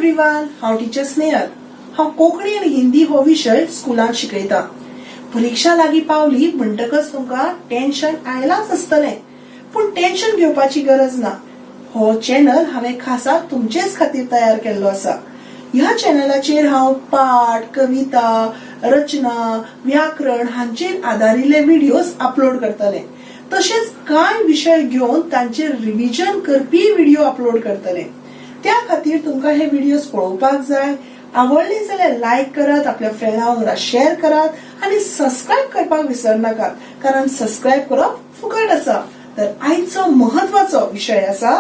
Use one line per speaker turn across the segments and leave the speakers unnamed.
Everyone, हांव teacher Snehal. हांव कोंकणी आनी हिंदी हो विशय स्कुलांत शिकयतां. परिक्षा लागीं पावली म्हणटकच तुमकां टेन्शन आयलांच आसतलें, पूण टेन्शन घेवपाची गरज ना. हो चॅनल हांवें खासा तुमचेच खातीर तयार केल्लो आसा. ह्या चॅनलाचेर हांव पाठ, कविता, रचना, व्याकरण हांचेर आदारिल्ले व्हिडियोज अपलोड करतलें. तशेंच कांय विशय घेवन तांचेर रिव्हिजन करपी व्हिडिओ अपलोड करतलें. त्या खातीर तुमकां हे व्हिडियोज पळोवपाक जाय. आवडले जाल्यार लायक करात, आपल्या फ्रेंडा वांगडा शेअर करात आनी सबस्क्रायब करपाक विसरनाकात, कारण सबस्क्रायब करप फुकट आसा. तर आयचो महत्वाचो विशय आसा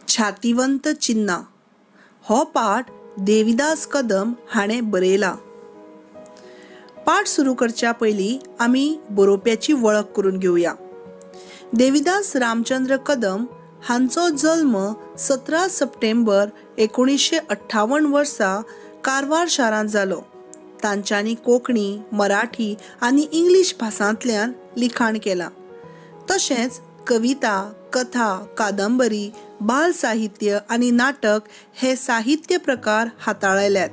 छातीवंत चिन्ना. हो पाठ देविदास कदम हाणें बरयला. पाठ सुरू करच्या पयलीं आमी बरोवप्याची वळख करून घेवया. देविदास रामचंद्र कदम हांचो जल्म 17 सप्टेंबर 1958 वर्सा कारवार शारांत जालो. तांच्यांनी कोंकणी, मराठी आनी इंग्लीश भासांतल्यान लिखाण केलां. तशेंच कविता, कथा, कादंबरी, बाल साहित्य आनी नाटक हे साहित्य प्रकार हाताळल्यात.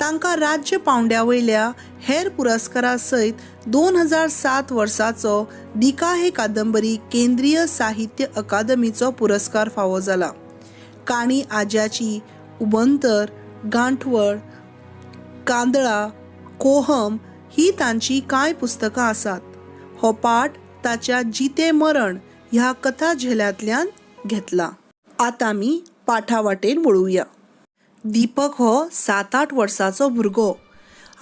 तांकां राज्य पावंड्या वयल्या हेर पुरस्कारा सयत 2007 वर्साचो दिका हे कादंबरी केंद्रीय साहित्य अकादमीचो पुरस्कार फावो जाला. काणी आज्याची, उबंतर, गांठवळ, कांदळा, कोहम ही तांची कांय पुस्तकां आसात. हो पाठ ताच्या जितें मरण ह्या कथा झेल्यांतल्यान घेतला. आतां आमी पाठा वाटेन वळुया. दीपक हो 7-8 वर्सांचो भुरगो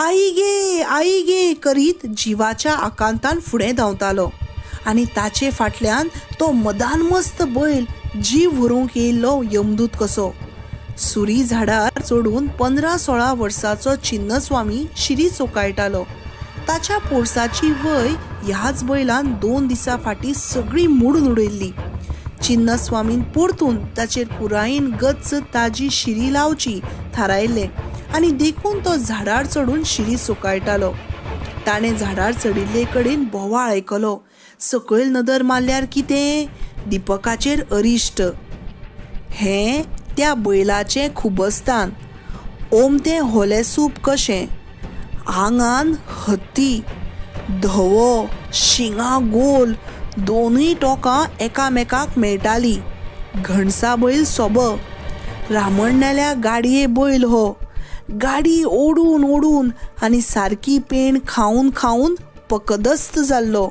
आई गे, आई गे करीत जिवाच्या आकांतान फुडें धांवतालो आनी ताचे फाटल्यान तो मदानमस्त बैल जीव व्हरूंक येयल्लो यमदूत कसो. सुरी झाडार चडून 15-16 वर्सांचो चिन्नस्वामी शिरी चोकायटालो. ताच्या पोरसाची वय ह्याच बैलान 2 दिसां फाटीं सगळी मोडून उडयल्ली. चिन्नस्वामीन परतून ताचेर पुरायेन गच्च ताजी शिरी लावची थारायल्लें आनी देखून तो झाडार चडून शिरी सुकायटालो. ताणें झाडार चडिल्ले कडेन बोवाळ आयकलो. सकयल नदर मारल्यार कितें, दीपकाचेर अरिश्ट. हें त्या बैलाचें खुबस्थान. ओमतें होलें सूप कशें, आंगान हत्ती, धवो, शिंगां गोल, दोनूय टोकां एकामेकाक मेळटालीं. घणसा बैल सोब. रामण्णाल्या गाडये बैल हो. गाडी ओडून ओडून आनी सारकी पेण खावन खावन पकदस्त जाल्लो.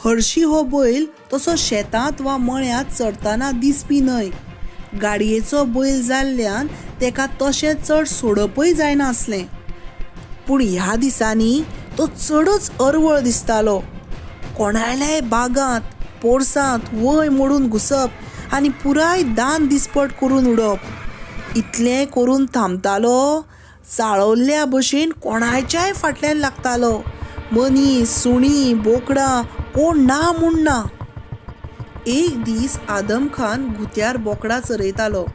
हरशी हो बैल तसो शेतांत वा मळ्यांत चरतना दिसपी न्हय. गाडयेचो बैल जाल्ल्यान तेका तशें चड सोडपय जायना आसलें. पूण ह्या दिसांनी तो चडच अरवळ दिसतालो. कोणाल्याय बागांत, पोरसांत वय मोडून घुसप आनी पुराय दान दिसपट करून उडोवप. इतलें करून थांबतालो. चाळवल्ल्या भशेन कोणाच्याय फाटल्यान लागतालो. मनीस, सुणीं, बोकडां कोण ना म्हूण ना. एक दीस आदम खान घुत्यार बोकडां चरयतालो.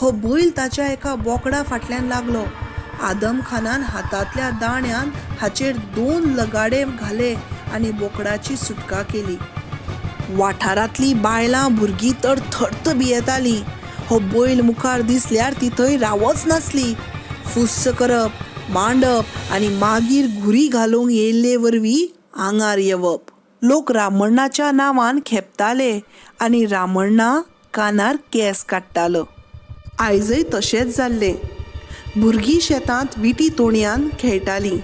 हो बैल ताच्या एका बोकडा फाटल्यान लागलो. आदम खानान हातांतल्या दाण्यान हाचेर 2 लगाडे घाले आनी बोकडाची सुटका केली. वाठारांतली बायलां भुरगीं तर थर्त भियेतालीं. हो बैल मुखार दिसल्यार ती थंय रावच नासली. फुस्स करप, मांडप आनी मागीर घुरी घालूंक येयल्ले वरवीं आंगार येवप. लोक रामण्णाच्या नांवान खेपताले आनी रामण्णा कानार केंस काडटालो. आयजय तशेंच जाल्लें. भुरगीं शेतांत विटी तोणयान खेळटालीं.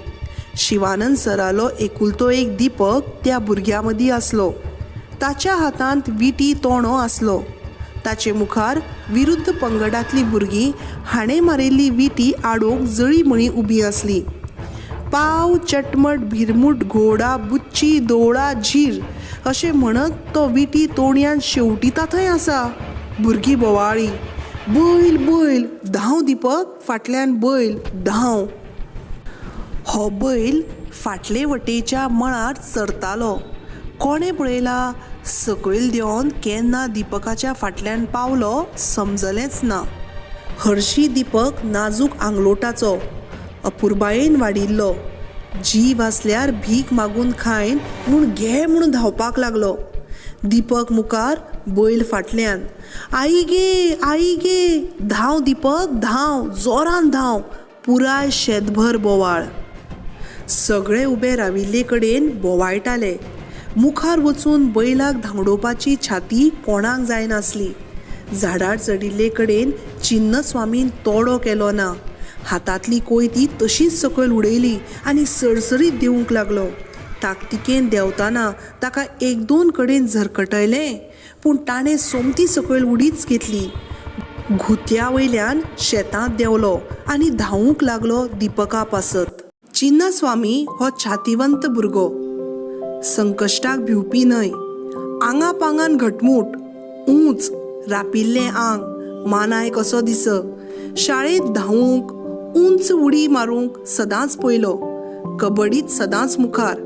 शिवानंद सरालो एकुलतो एक दीपक त्या भुरग्यां मदीं आसलो. ताच्या हातांत विटी तोणो आसलो. ताचे मुखार विरुद्ध पंगडांतलीं भुरगीं हाणें मारिल्ली विटी आडोवंक जळींमळीं उबीं आसलीं. पाव चटमट भिरमुट घोडा बुच्ची दोळा झीर अशें म्हणत तो विटी तोणयान शेवटिता थंय आसा. भुरगीं बोवाळी, बैल बैल धांव दीपक, फाटल्यान बैल धांव. हो बैल फाटले वटेच्या मळार चरतालो. कोणें पळयला सकयल देंवन केन्ना दीपकाच्या फाटल्यान पावलो समजलेंच ना. हरशी दीपक नाजूक आंगलोटाचो, अपुरबायेन वाडिल्लो. जीव आसल्यार भीक मागून खायन म्हूण घे म्हूण धांवपाक लागलो. दीपक मुखार बैल फाटल्यान. आई गे, आई गे, धांव दीपक धांव, जोरान धांव. पुराय शेतभर बोवाळ. सगळे उबे राविल्ले कडेन बोवाळटाले. मुखार वचून बैलाक धांवडोवपाची छाती कोणाक जायनासली. झाडार चडिल्ले कडेन चिन्नस्वामीन तोडो केलो ना. हातांतली कोयती तशीच सकयल उडयली आनी सडसडीत देंवूंक लागलो. ताकतिकेन देंवतना ताका एक दोन कडेन झरकटयलें, पूण ताणें सोमती सकयल उडीच घेतली. घुत्या वयल्यान शेतांत देंवलो आनी धांवूंक लागलो दीपका पासत. चिन्नस्वामी हो छातीवंत भुरगो. संकश्टाक भिवपी न्हय. आंगा पांगान घटमूट, ऊंच, रापिल्लें आंग, मानाय कसो दिस. शाळेंत धांवूंक, उंच उडी मारूंक सदांच पयलो. कबड्डीत सदांच मुखार.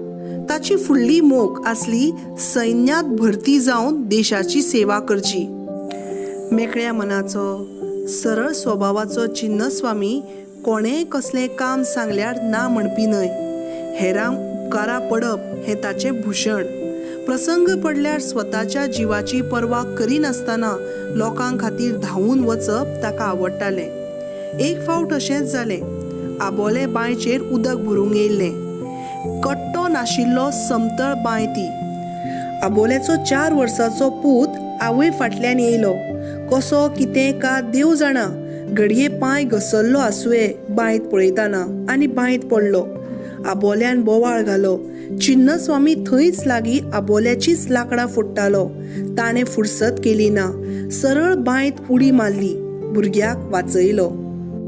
ताची फुडली मोख आसली सैन्यांत भरती जावन देशाची सेवा करची. मेकळ्या मनाचो, सरळ स्वभावाचो चिन्नस्वामी कोणेंय कसलें काम सांगल्यार ना म्हणपी न्हय. हेरांक उपकारा पडप हें ताचें भूशण. प्रसंग पडल्यार स्वताच्या जिवाची पर्वा करिनासतना लोकां खातीर धांवून वचप ताका आवडटालें. एक फावट अशेंच जालें. आबोलें बांयचेर उदक भरूंक येयल्लें. कट्टो नाशिल्लो समतळ बांय ती. आबोल्याचो 4 वर्सांचो पूत आवय फाटल्यान येयलो. कसो कितें का देव जाणा, घडये पांय घसरलो आसुये बांयत पळयतना आनी बांयत पडलो. आबोल्यान बोवाळ घालो. चिन्नस्वामी थंयच लागीं आबोल्याचीच लाकडां फोडटालो. ताणें फुरसत केली ना. सरळ बांयत उडी मारली. भुरग्याक वाचयलो.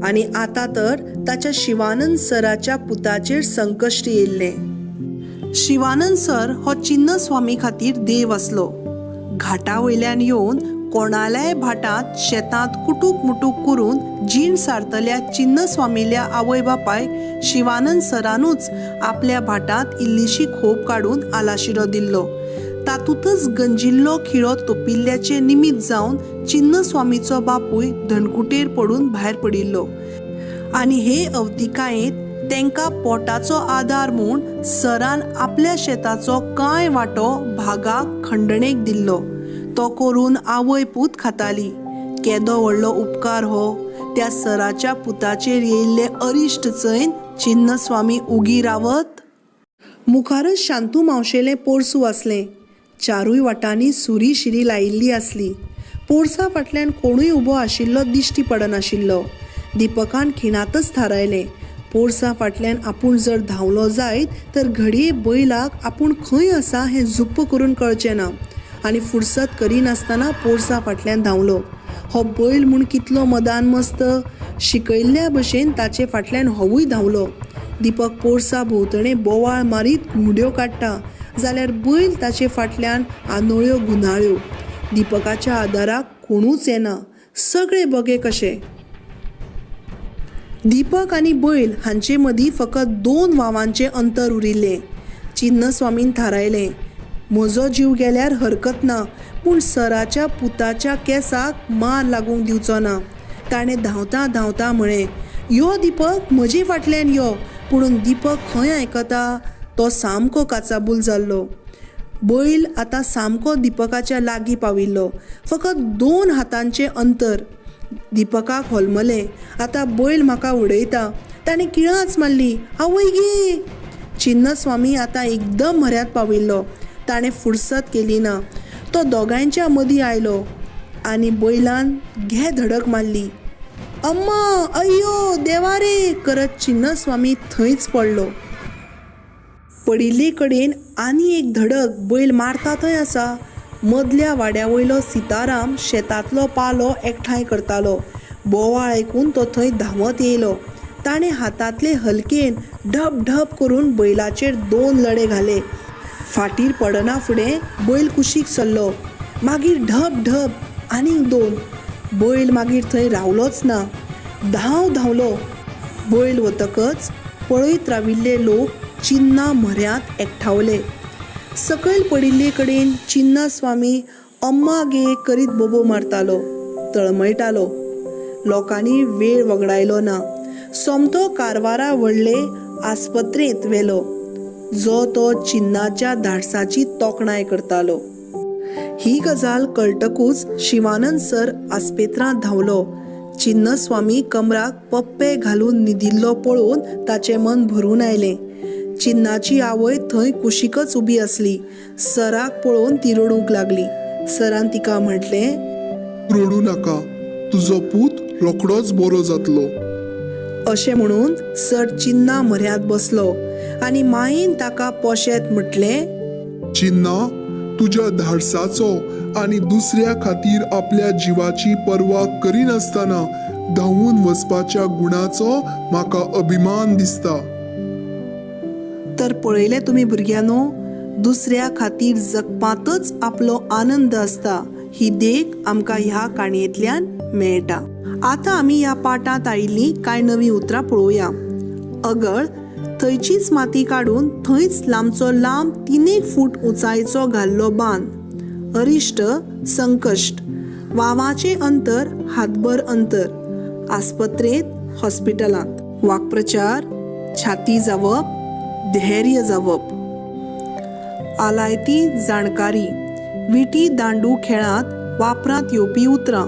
आनी आतां तर ताच्या शिवानंद सराच्या पुताचेर संकश्ट येयल्लें. शिवानंद सर हो चिन्नस्वामी खातीर देव आसलो. घाटा वयल्यान येवन कोणाल्याय भाटांत शेतांत कुटूक मुटूक करून जीण सारतल्या चिन्नस्वामील्या आवय बापायक शिवानंद सरानूच आपल्या भाटांत इल्लीशी खोप काडून आलाशिरो दिल्लो. तातूंतच गंजिल्लो खिळो तोपिल्ल्याचें निमित्त जावन चिन्नस्वामीचो बापूय धनकुटेर पडून भायर पडिल्लो. आनी हे अवतिकायेंत तेंकां पोटाचो आदार म्हूण सरान आपल्या शेताचो कांय वांटो भागाक खंडणेक दिल्लो. तो करून आवय पूत खाताली. केदो व्हडलो उपकार हो. त्या सराच्या पुताचेर येयल्ले अरिश्ट चैन चिन्नस्वामी उगी रावत? मुखारच शांतू मावशेलें पोरसूं आसलें. चारूय वाटांनी सुरी शिरी लायिल्ली आसली. पोरसा फाटल्यान कोणूय उबो आशिल्लो दिश्टी पडनाशिल्लो. दीपकान खिणांतच थारायलें, पोरसा फाटल्यान आपूण जर धांवलो जायत तर घडये बैलाक आपूण खंय आसा हें झुप्प करून कळचें ना. आनी फुरसत करिनासतना पोरसा फाटल्यान धांवलो. हो बैल म्हूण कितलो मदान मस्त. शिकयल्ल्या भशेन ताचे फाटल्यान होवूय धांवलो. दीपक पोरसा भोंवतणे बोवाळ मारीत घुंवड्यो काडटा जाल्यार बैल ताचे फाटल्यान आनोळ्यो गुनाळ्यो. दीपकाच्या आदाराक कोणूच येना. सगळे बगे कशे. दीपक आनी बैल हांचे मदीं फकत 2 वावांचें अंतर उरिल्लें. चिन्नस्वामीन थारायलें, म्हजो जीव गेल्यार हरकत ना, पूण सराच्या पुताच्या केसाक मार लागूंक दिवचो ना. ताणें धांवता धांवता म्हळें, यो दीपक, म्हजे फाटल्यान यो. पुणून दीपक खंय आयकता? तो सामको काचाबूल जाल्लो. बैल आतां सामको दीपकाच्या लागीं पाविल्लो. फकत 2 हातांचें अंतर. दीपकाक होलमलें, आतां बैल म्हाका उडयता. ताणें किळांच मारली, आवय गे. चिन्नस्वामी आतां एकदम म्हऱ्यांत पाविल्लो. ताणें फुरसत केली ना. तो दोगांयच्या मदीं आयलो आनी बैलान घे धडक मारली. अम्मा, अय्यो, देवा रे करत चिन्नस्वामी थंयच पडलो. पडिल्ले कडेन आनी एक धडक बैल मारता थंय आसा. मदल्या वाड्या वयलो सीताराम शेतांतलो पालो एकठांय करतालो. बोवाळ आयकून तो थंय धांवत येयलो. ताणें हातांतले हलकेन ढप ढप करून बैलाचेर 2 लडे घाले. फाटीर पडना फुडें बैल कुशीक सरलो. मागीर ढप ढप आनीक 2. बैल मागीर थंय रावलोच ना. धांव धांवलो. बैल वतकच पळयत राविल्ले लोक चिन्ना म्हऱ्यांत एकठावले. सकयल पडिल्ले कडेन चिन्नस्वामी अम्मा गे करीत बोबो मारतालो, तळमळटालो. लोकांनी वेळ वगडायलो ना. सोमतो कारवारा व्हडले आस्पत्रेंत व्हेलो, जो तो चिन्नाच्या धाडसाची तोखणाय करतालो. ही गजाल कळटकूच शिवानंद सर आस्पेत्रांत धांवलो. चिन्नस्वामी कमराक पप्पे घालून न्हिदिल्लो पळोवन ताचें मन भरून आयलें. चिन्नाची आवय थंय कुशीकच उबी आसली. सराक पळोवन ती रडूंक लागली. सरान तिका म्हटलें,
रडूं नाका, तुजो पूत रोखडोच बरो जातलो.
अशें म्हणून सर चिन्ना म्हऱ्यांत बसलो आनी मायेन ताका पोशेत म्हटलें,
चिन्ना, तुज्या धाडसाचो आनी दुसऱ्या खातीर आपल्या जिवाची पर्वा करिनासतना धांवून वचपाच्या गुणाचो म्हाका अभिमान दिसता.
तर पळयलें तुमी भुरग्यांनो, दुसऱ्या खातीर जगपांतच आपलो आनंद आसता ही देख आमकां ह्या काणयेंतल्यान मेळटा. आतां आमी ह्या पाठांत आयिल्लीं कांय नवीं उतरां पळोवया. अगळ, थंयचीच माती काडून थंयच लांबचो लांब 3 फूट उंचायेचो घाल्लो बांद. अरिश्ट, संकश्ट, वावाचें अंतर हातभर अंतर, आस्पत्रेंत, हॉस्पिटलांत. वाक्प्रचार, छाती जावप, धैर्य जावप. आलायती जाणकारी, विटी दांडू खेळांत वापरांत येवपी उतरां.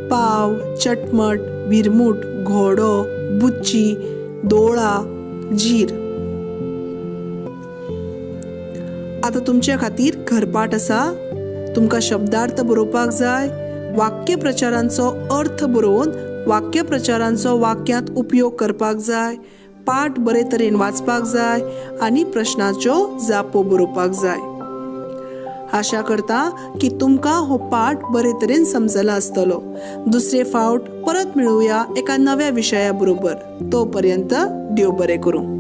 पाव, चटमट, भिरमूट, घोडो, बुच्ची, दोळा, जीर. आतां तुमच्या खातीर घरपाठ आसा. तुमकां शब्दार्थ बरोवपाक जाय. वाक्यप्रचारांचो अर्थ बरोवन वाक्यप्रचारांचो वाक्यांत उपयोग करपाक जाय. पाठ बरे तरेन वाचपाक जाय आनी प्रश्नाच्यो जापो बरोवपाक जाय. आशा करता की तुमकां हो पाठ बरे तरेन समजला आसतलो. दुसरे फावट परत मेळुया एका नव्या विशया बरोबर. तो पर्यंत देव बरें करूं.